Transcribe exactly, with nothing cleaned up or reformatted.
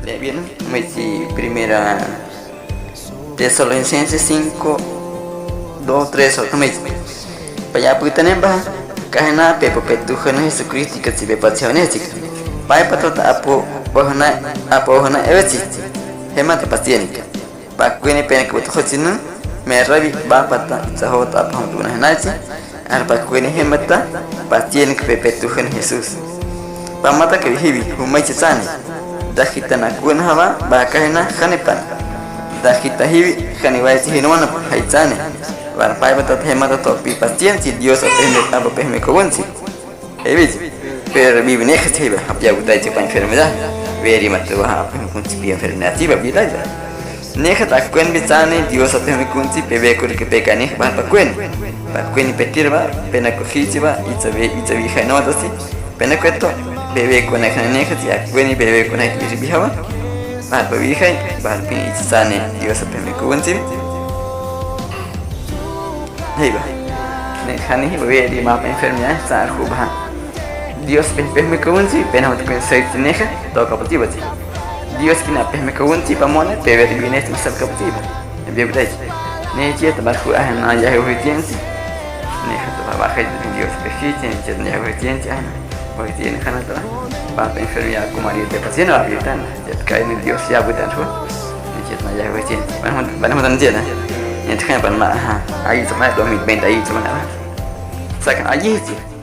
Bien, mañahi Primera Tesalonicenses cinco, dos, tres, cuatro, mañahi. Payapütane'emba, kajena pepopetuyhane Jesucristo, ika tsi pepatihone, ika tsi. Paipata ta apo, wahona, apo wahona ewetsi. Jema ta paciente. Pakueni pena ka butokotsi nu, me rawi, papa ta, itza jota, apa jom tuna jenaitsi. Ahora pakueni jema ta paciente ka pepetuyhane Jesús. Pamata ka wi jiwi, humaichi tsane. Dakita na kuna java, ba kajena, jane pan. Dakita jiwi, jane waitsi jinoana pa, jai tsane. Bara paipata ta jema ta to pi paciente, Dios apehme, apapehmekuuntsi. Ewi, pero bi, bi nejatsi jiwa, ha pia butaitsi pa enfermedad. Weri ma te wa ha pehmekuuntsi pi enfermedad tsi ba bitaitsi. Nejatsi akuenbi tsane Dios apehmekuuntsi, pewekurke pekaneja ba pakueni. Pakueni petirba, pena kojitsi ba, itza we, itza wi jainototsi. Pena kueto, pewekunejane nejatsi, akueni pewekunejatsi ba. Ba pa wijai, ba pina itza tsane Dios apehmekuuntsi. Jiwa. Nejatsi jiwa weri ma pa enfermedad, tsa juba. Dios pehmekuuntsi, pena jota kuen saitsi neja, to kapatiwatsi. Dios kina pehmekuuntsi, pamone, peweri bi nejatsi ma sal kapatiwa. Bi butaitsi. Nejatsi ta ba ju ajena ya jutientsi. Nejatsi ta ba jai Dios pehitsi, nejatsi ta ya jutientsi, ajena. Ba jutientsi jana ta ba. Ba pa enfermedad kuma ri te paciente ba bitan. Kaini Dios ya butan hu. Ni chet na ya hu chin. Ban hon, ban hon tan chet na. Ni tkan ban ma ha. Ayi sa ma dos mil veinte ayi sa ma ha. Sakan ayi chet.